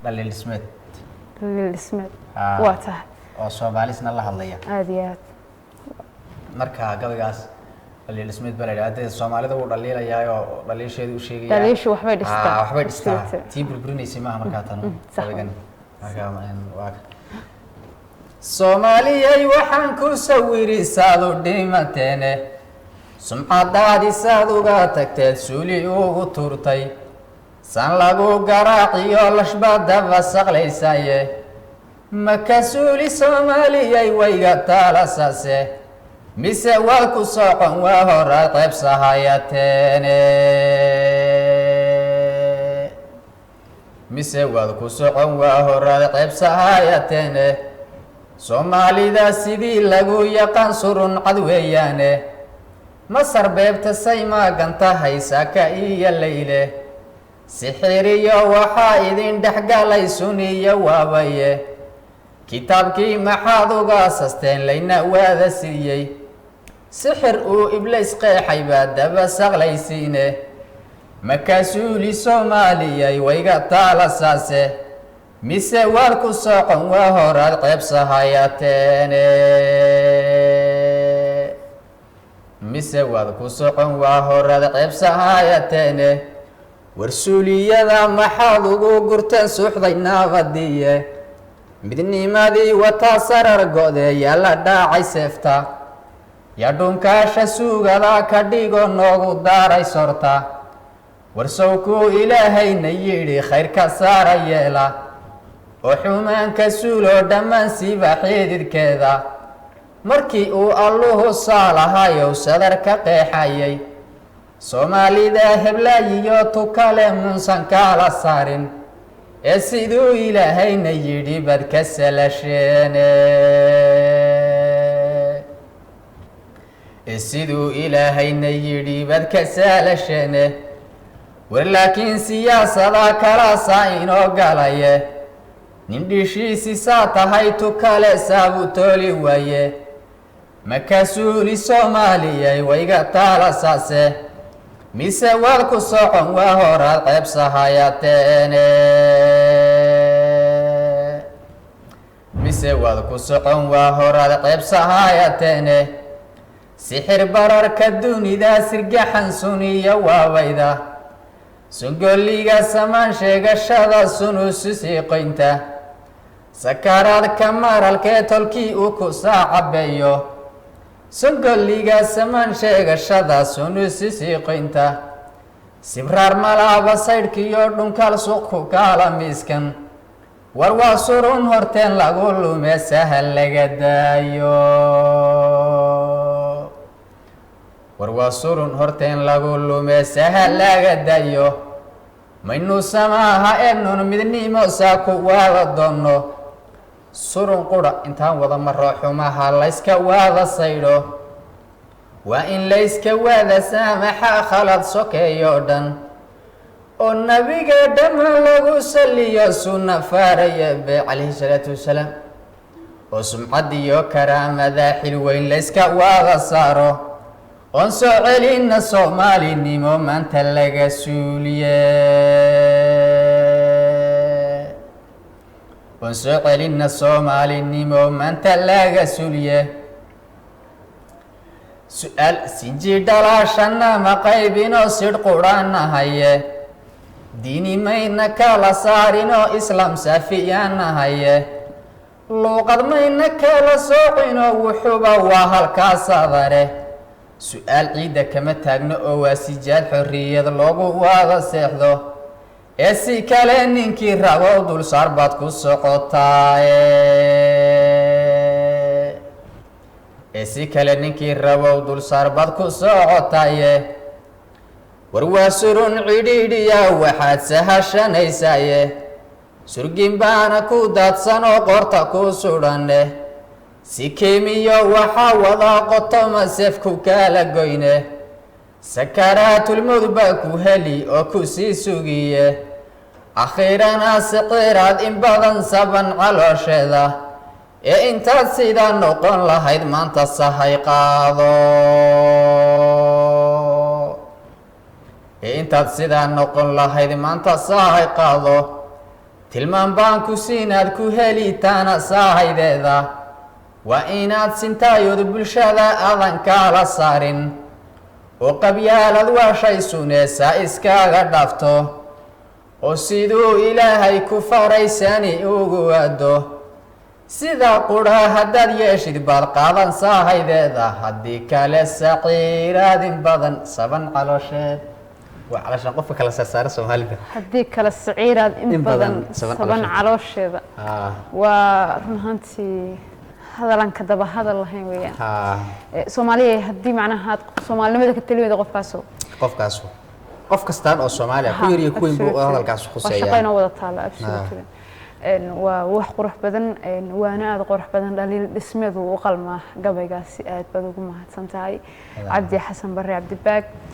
Dhaliil dhismeed. Dhaliil dhismeed. Ah. Waa tahay. Oo Soomaalisna la hadlaya. Aada iyo aad. Marka gabaygaas dhaliil dhismeed baa la yidhaha. Dee Soomaalida wuu dhaliilayaa oo dhaliisheedu u sheegaya. Dhaliishu waxbay dhistaa. Ah, waxbay dhistaa. Absolutely. Tii burburinaysay maaha markaa tan. Sax. Gabaygan marka waa Soomaaliyay waxaan ku sawiri saad u dhimateene, sumcadaadi saad uga tagteed, suuli ugu turtay, san lagu garaaciyo lashbadaba saqlaysaye. Maka suuli Soomaaliyay wayga taalasase, mise waad ku socon waa horaad qaybsahayateene? Mise waad ku socon waa horaad qaybsahayateene? Soomaalida sidii lagu yaqaan surun cad weeyaane, Masar beebta saymaaganta haysaaka iyo leyle, sixiriyo waxaa idin dhexgalay suniyo waabaye. Kitaabkii maxaad uga asasteen layna waada siiyey? Sixir uu Ibliis qeexay baa daba saqlaysiine. Makaasuuli Soomaaliyay wayga taalasaase, mise waad ku socon waa horaad qaybsahayateene? Mise waad ku socon waa horaad qaybsahayateene? Warsuuliyada maxaad ugu gurteen suuxday naabadiye? Midnimadii wataa sarar go-de, yaa la dhaacay seefta, yaa dhunkaasha suugada ka dhigo noogu daaray sorta. Warsowkuu Ilaahayna yidhi khayrka saara yeela oo xumaanka suuloo dhammaan siiba xididkeeda, markii uu Alluhu saalahayow sadar ka qeexayay, Soomaalida heblaayiyo tukale munsan kala saarin, ee siduu Ilaahayna yidhi baad ka salasheene, ee siduu Ilaahayna yidhi baad ka salasheene. War laakiin siyaasada kalaasaa inoo galaye, nin dhishiisi saa tahay tukale saabu tooli waaye. Makasuuli Soomaaliyay wayga taalasaase, mise waad ku socon waa horaad qaybsahayateene? Mise waad ku socon waa horaad qaybsahayateene? Sixir bararka dunida sirgaxan suniya waabayda, sungoliga samaan sheegashada sunususii qoynta, sakaraadka maralkee tolkii uu ku saacabeeyo, sungoliga samaan sheegashada sunusisii qoynta, sibraar malaaba saydhkiyo dhunkaal suuq ku kaala miiskan. War waa surun horteen lagu lume, sahal laga daayo. War waa surun horteen lagu lume, sahal laga daayo. Maynu samaaha eegnun midnimo saa ku waada doonno, surun qura intaan wada maro, xumaha layska waada saydho. Waa in layska waada saamaxa khalad sokeeyo dhan, oo nabiga dhammaan lagu saliyo sunna faaraya be calayhi salaatu wasalaam, oo sumcadiyo karaamada xil weyn layska waada saaro, oon soo celinna Soomaalinimo maanta laga suuliye, oon soo celinna Soomaalinimo maanta laga suuliye. Su-aal: sinji dhalaashana ma qaybinoo sidh qudhaanahaye, diini mayna kala saarinoo islaam saafiyaanahaye, luuqad mayna kala soocinoo wuxuba waa halkaasadare. Su-aal ciidda kama taagno oo waa sijaad xorriyad loogu waada seexdo, ee si kale ninkii rabo dulsaar baad ku socotaaye, ee si kale ninkii rabow dulsaar baad ku socotaye. War waa surun cidhiidhiya waxaad sahashanaysaye, surgin baana ku daadsanoo qoorta ku sudhanne, si keemiyo waxaa wadaa qotoma seefku kala goyne, sakaraatulmowd baa ku heli oo ku sii sugiye, akhiirana siqiraad in badan saban caloosheeda. Ee intaad sidaa noqon lahayd maanta sahay qaado, ee intaad sidaa noqon lahayd maanta sahay qaado. Tilmaan baan ku siinaad ku helitaana saahaydeeda, waa inaad sintaayood bulshada aadan kala saarin, oo qabyaalad waa shay suneesa iskaga dhaafto, oo siduu Ilaahay ku faraysani ugu waado. Sida qudha haddaad yeeshid baad qaadan saahaydeeda, haddii kale saciiraadin badan saban caloosheed. Waa calooshan qofka kala saarsaara Soomaalida. Haddii kale siciiraad in in badan badan saban saban caloosheeda. Caloosheeda. Waa run ahaantii hadalan ka daba hadal lahayn weeyaan. Soomaaliya haddii macnaha aad soomaalinimada ka tali weyda qofkaaso Qofkaasu, qof kastaan oo Soomaaliya ku yar iyo ku weyn buu hadalkaas waa khuseeyaa. Shaqo inoo wada taalo, absolutely. Waa wax qurux badan, waana aada qurux badan. Dhaliil dhismeed wuu u qalmaa gabaygaasi. Aad baad ugu mahadsan tahay, Cabdi Xasan Barre Cabdibaag.